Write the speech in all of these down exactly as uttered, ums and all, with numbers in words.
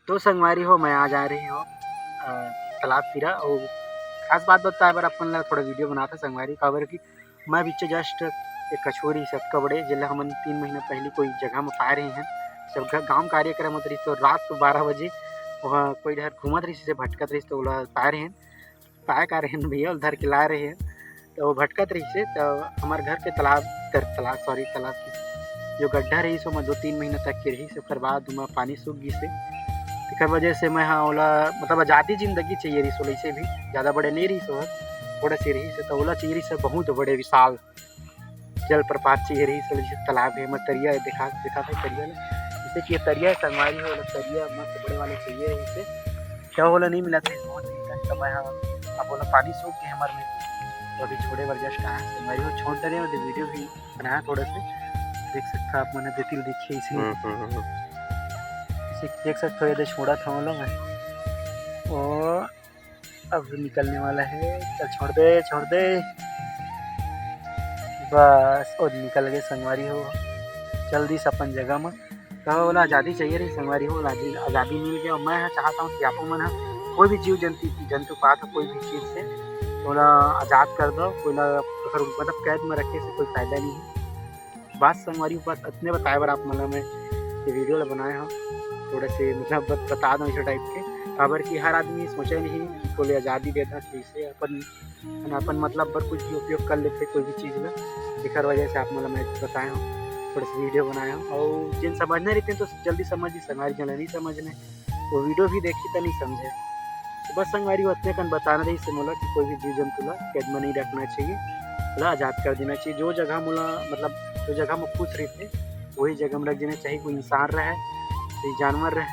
तो संगवारी हो, मैं आज आए रहे हों, अ, तालाब तीरा, अउ खास बात बताए बर अपन ला थोड़ा video बनात हों संगवारी, काबर कि मैं बीचे just एक कछोरी से अतका बड़े, जेला हमन तीन महीना पहिली कोई जगह म पाए रहे हन। जब घ-, गाँव कार्यक्रम होत रहिस, तो रात को बारह बजे वहाँ कोई डहर घूमत रहिस, से भटकत रहिस, तो ओला पाए रहे हन। पाए का रहे हन भैया, ओला धर के लाए रहे हन। तो वो भटकत रहिस हे, तो हमर घर के तालाब, तर-, तालाब, sorry, तालाब के जो गड्ढा रहिस, ओमा दो तीन महीना तक के रहिस, ओकर बाद ओमा पानी सूख गिस हे। तेकर वजह से मैं हा ओला, मतलब, आजादी जिंदगी चाहिए रहिस ओला, इसे भी ज्यादा बड़े नहीं रहिस ओहा, थोड़ा से रहिस हे, तो ओला चाहिए रहिस हे बहुत बड़े विशाल जलप्रपात चाहिए रहिस ओला, जैसे तालाब हे, मैं तरिया हे, देखा, देखा था तरिया ला, जैसे कि ये तरिया हे संगवारी हो, ओला तरिया मस्त बड़े वाले चाहिए रहिस हे, तो ओला नहीं मिलत रहिस बहुत दिन तक, तो मैं हा, अब ओला पानी सूख गे हमर में, तो अभी छोड़े बर just आए हन संगवारी हो, छोड़ डरे हन, video भी बनाया थोड़ा से, देख सकता आप मन, देती दिखे इसे। हम्म, हम्म, हम्म। इसे देख सकते हो, ये छोड़ा था ओला मैं। ओ, अब निकलने वाला है, चल छोड़ दे, छोड़ दे। बस, ओ निकल गे संगवारी हो, चल दिस अपन जगह में। तो ओला आजादी चाहिए रहिस संगवारी हो, आजादी, आजादी मिल गे। मैं हा चाहत हों कि आप मन हा कोई भी जीव जंतु, जंतु पात हो कोई भी चीज से, तो ओला आजाद कर दो, कोई ला, अगर मतलब कैद में रखे से कोई फायदा नहीं है। बस संगवारी हो, बस अतने बताए बर आप मन ला मैं ये video ला बनाए हों, थोड़ा से मतलब बत-, बता दो इसे type के, काबर कि हर आदमी सोचे नहीं कि कोई आजादी देता, कैसे अपन, अपन मतलब बर कुछ भी उपयोग कर लेते कोई भी चीज ला, एकर वजह से आप मन ला मैं बताए हों, थोड़ा से video बनाए हों, अउ जिन समझने रहिथे तो जल्दी समझ ही, संगवारी जन नहीं समझने, वो video भी देखी त नहीं समझे। तो बस संगवारी हो, अतने कन बताना रहिस हे मोला कि कोई भी जीव जंतु ला कैद में नहीं रखना चाहिए, ओला आजाद कर देना चाहिए। जो जगह मोला, मतलब, जो जगह में खुश रहिथे, वही जगह में रख देना चाहिए। कोई इंसान रहे, कोई जानवर रहे,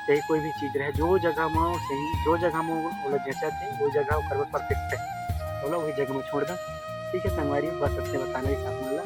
चाहे कोई भी चीज रहे, जो जगह में सही, जो जगह में ओला जचथे, वो जगह ओकर बर perfect है, ओला वही जगह में छोड़ दा। ठीक है संगवारी, बस अतने बताना रहिस हे आप मन ला।